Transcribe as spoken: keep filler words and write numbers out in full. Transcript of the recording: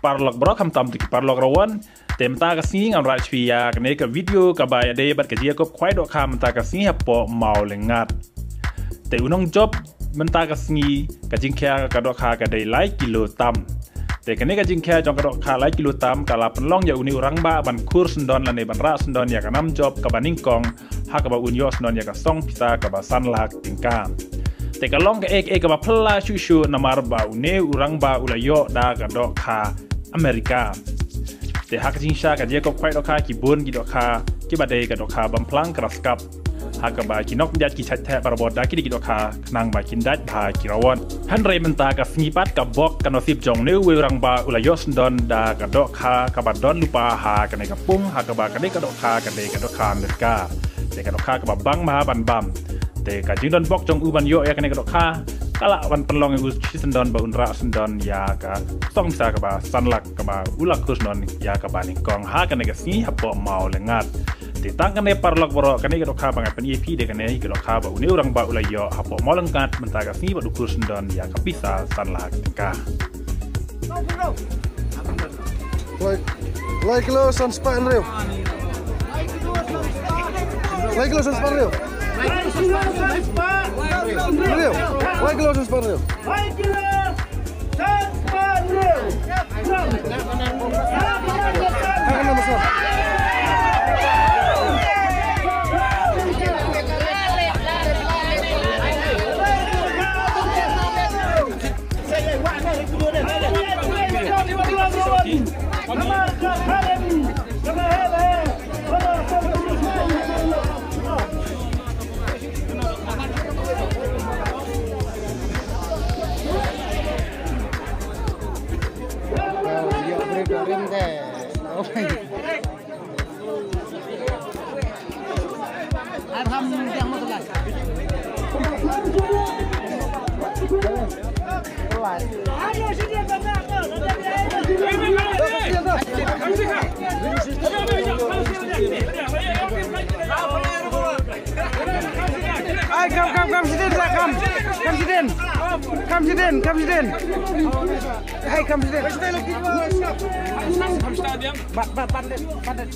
Paralok baroh, khamtam ïa ki paralok rawon. Te mynta ka sngi ngam rah shuh ïa kane ka video kaba ïadei bad ka jingïakob khwai dohkha mynta ka sngi hapoh Mawlyngkngat. Te u nongjop mynta ka sngi ka jingkhia ka dohkha ka dei lai kilo tam. Te kane ka jingkhia jong ka dohkha lai kilo tam ka la pynlong ïa une u rangbah ban khur syndon lane ban rah syndon ïa ka nam jop kaba nyngkong, ha kaba un ïoh syndon ïa ka song pisa kaba san lak tyngka. Te ka long kaei kaei kaba phylla shuh shuh namar ba une u rangbah u la ïoh da ka dohkha Amerika. Te ha ka jingshisha ka jingïakob khwai dohkha ki bun ki dohkha kiba dei ka dohkha bam phlang kra skap, ha kaba ki nongpynïaid ki shait theh barabor da kine ki dohkha khnang ba kin dait bha ki rawon. Hynrei mynta ka sngi pat ka bok ka nusip jong une u rangbah u la ïoh syndon da ka dohkha kaba don lypa ha kane ka pung, ha kaba kane ka dohkha ka dei ka dohkha Amerika. Te ka dohkha kaba bang bha ban bam. Te ka jingdon bok jong u ban ïoh ïa kane ka dohkha ka lah ban pynlong ïa u shisyndon ba un rah syndon ïa ka song pisa kaba san lak kaba u la khur syndon ïa kaba nyngkong ha kane ka sngi hapoh Mawlyngkngat. Te tang kane paralok baroh, kane ka dohkha ba nga pyni ïa phi dei kane ka dohkha ba une u rangbah u la ïoh hapoh Mawlyngkngat mynta ka sngi bad u khur syndon ïa ka pisa san lak tyngka. Lai, lai kilo san spah hynriew. Lai kilo san spah hynriew. Hynriew. Lai kilo san spah hynriew. Hey, come, come, come, sit in, sir, come. Come, sit in. Come, sit in, come, sit in. Hey, come, sit in. Bat, bat, bat, bat, bat.